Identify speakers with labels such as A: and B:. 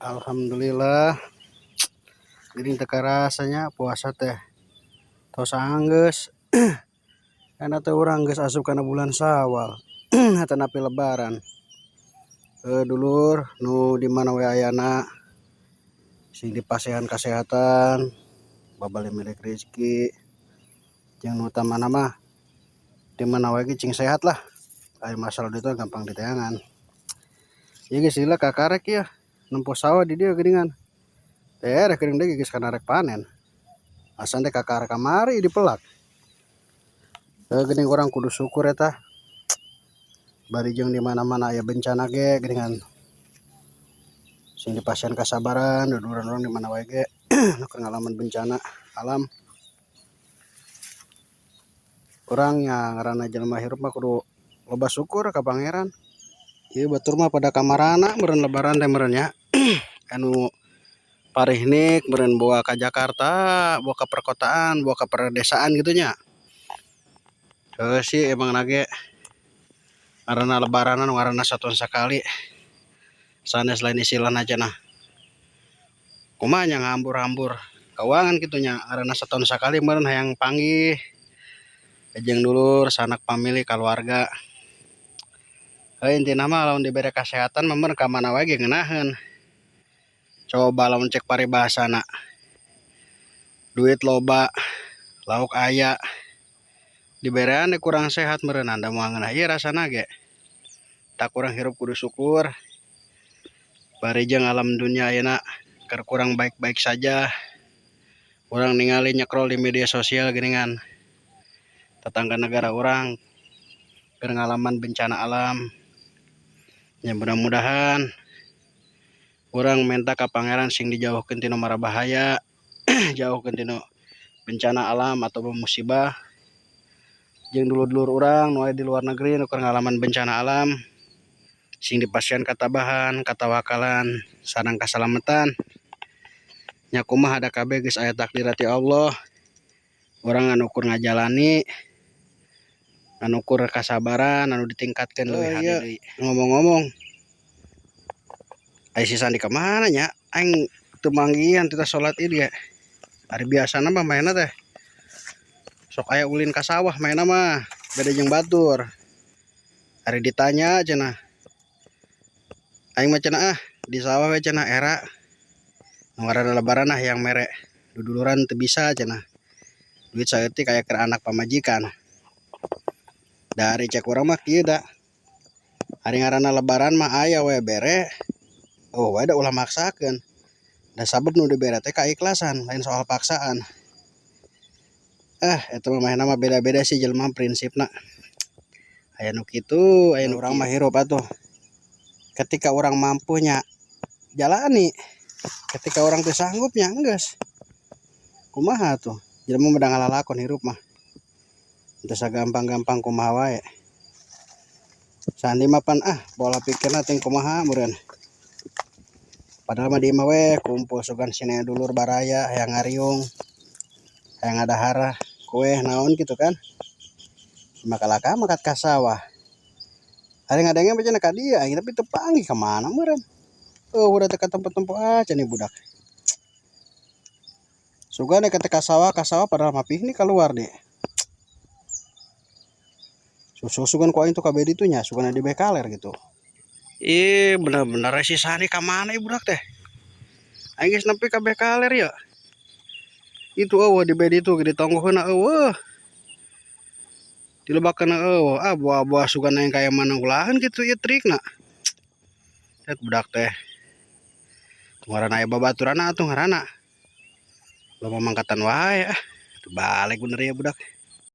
A: Alhamdulillah, geuning teu karasanya puasa teh tos anggeus. Enak teh urang geus asup kana bulan Syawal atanapi Lebaran. Dulur nu di mana we ayana, sing dipasihan kasehatan, babali milik rezeki, jeung nu utamana mah di mana wae ge cing sehat lah. Ari masalah duit mah gampang diteangan. Ieu geus lila kakarek ieu nempo sawah di dieu geuningan. Teh geuning deui geus kana rek panen. Asan teh kakarek kamari dipelak. Geuning urang kudu syukur eta. Bari jeung di mana-mana aya bencana ge geuningan sing dipasihan kasabaran duduluran urang di mana wae ge nu keur ngalaman bencana alam. Urang nya ngaranna jelema hirup mah kudu loba syukur ka Pangeran. Ieu batur mah pada kamarana meureun Lebaran teh meureun nya. Anu parihnik meureun boa ka Jakarta, boa ka perkotaan, boa ka perdesaan kitu nya. Heuh sih emangna ge ngaranna Lebaranan, ngaranna sataun sakali. Sanes lain istilahna cenah. Kumaha nya ngahambur-hambur keuangan kitu nya, ngaranna sataun sakali meureun hayang panggih jeung dulur, sanak famili, kaluarga. Heuh, intina mah lamun dibere kasehatan mah meureun ka mana wae ge ngeunaheun. Coba lamun cek paribasana, duit loba, lauk aya, diberean kurang sehat meureunna da moal ngeunah ieu rasana ge. Tak urang hirup kudu syukur. Bari jeung alam dunya ayeuna keur kurang baik-baik saja. Urang ningali nyekrol di media sosial geuningan tetangga negara urang keur ngalaman bencana alam. Ya, mudah-mudahan urang minta ka Pangeran sing dijauhkeun tina mara bahaya, jauhkeun tina bencana alam atau musibah. Jeung dulur-dulur urang nu aya di luar negeri nu keur ngalaman bencana alam sing dipasihan katabahan, katawakalan, sareng kasalamatan. Nya kumaha da kabeh geus aya takdir ti Allah. Urang anu ukur ngajalani, anu ukur kasabaran anu ditingkatkeun leuwih hade deui. Ngomong-ngomong, ai si Sandi ka mana nya? Aing teu manggihan tita salat Id ge. Ari biasana mah mainna teh sok aya ulin ka sawah mainna mah, beda jeung batur. Ari ditanya cenah, aing mah cenah ah di sawah we cenah, era nu ngaranna Lebaran ah yang mere duduluran teu bisa cenah. Duit saeutik aya keur anak pamajikan. Dari cek urang mah kieu da. Ari ngaranna Lebaran mah aya we bere, oh wae da ulah maksakeun. Da sabab nu dibere teh kaikhlasan, lain soal paksaan. Ah, eta mah manehna mah beda-beda sih jelema prinsipna. Aya nu kitu, aya nu urang mah hirup atuh. Ketika urang mampu nya jalani, ketika urang teu sanggup nya enggeus. Kumaha atuh, jelema mah da ngalalakon hirup mah. Teu sagampang-gampang kumaha wae. Sandi mah pan ah pola pikirna teh kumaha meureun. Padahal mah di imah we kumpul sugan sine dulur baraya hayang ngariung, hayang ngadahar kue naon gitu kan. Maka makat ka sawah. Ari ngadenge mah cenah ka dieu aing, tapi teu panggih ka mana meureun. Oh, udah teu katempo-tempo aja nih budak. Sugan ka teh ka sawah padahal mah pihni keluar deh. Susu sugan ku aing tuh kabeh ditu nya, sugan di bekaler gitu. Ih, bener-bener si Sani ka mana ieu budak teh? Aing geus nepi ka bekaler ya. Itu eueuh di bed itu di tonggoheuna eueuh. Dilebakeun eueuh. Ah, buah-buah sugan yang kaya mana ulahan gitu ieu trikna. Lihat budak teh. Ngaranna aya babaturanna atuh ngaranna. Loba mangkatan wae ah. Balik bener ya budak.